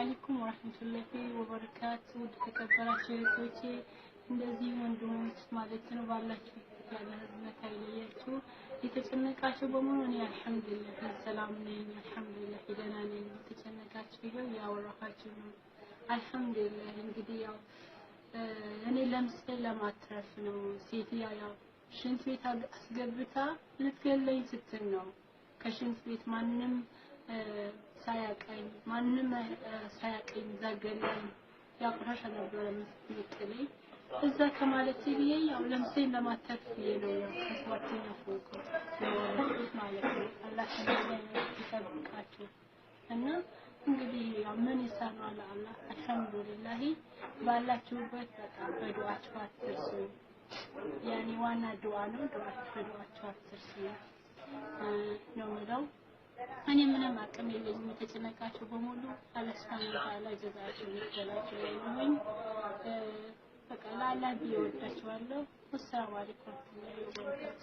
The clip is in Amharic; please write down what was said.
አለይኩም ወራህመቱላሂ ወበረካቱ። ተከበራችሁ እህቶቼ እንደዚህ ወንድሞች ማለት ነው፣ ባላችሁበት ያለ ህዝነት አይለያችሁ። የተጨነቃችሁ በሙሉ እኔ አልሐምዱሊላህ ሰላም ነኝ፣ አልሐምዱሊላህ ደህና ነኝ። የተጨነቃችሁ ይኸው ያወራኋችሁ ነው። አልሐምዱሊላህ እንግዲህ ያው እኔ ለምሳሌ ለማትረፍ ነው። ሴትያ ያው ሽንት ቤት አስገብታ ልትገለኝ ስትል ነው ከሽንት ቤት ማንም ሳያቀኝ፣ ማንም ሳያቀኝ እዛ ገላኝ። ያው ቆሻሻ ነበረ የምትጥለኝ እዛ ከማለት ብዬ ያው ለምሴን ለማተፍ ብዬ ነው ያው ከሰባተኛ ፎቅ የወረድኩት ማለት ነው። አላህ ከእንደዚህ አይነት ይጠብቃችሁ እና እንግዲህ ያው ምን ይሰራል አላህ። አልሐምዱሊላህ ባላችሁበት በቃ በዱዓችሁ አትርሱ። ያኔ ዋና ዱዓ ነው። ዱዓችሁ በዱዓችሁ አትርሱ ነው የምለው። እኔ ምንም አቅም የለኝም። የተጨነቃችሁ በሙሉ አላህ ሱብሓነሁ ወተዓላ ጀዛችሁን ይክፈላችሁ እላለሁኝ። በቃ ለአላህ ብዬ እወዳችኋለሁ። ወሰላሙ አለይኩም ወረህመቱላሂ ወበረካቱ።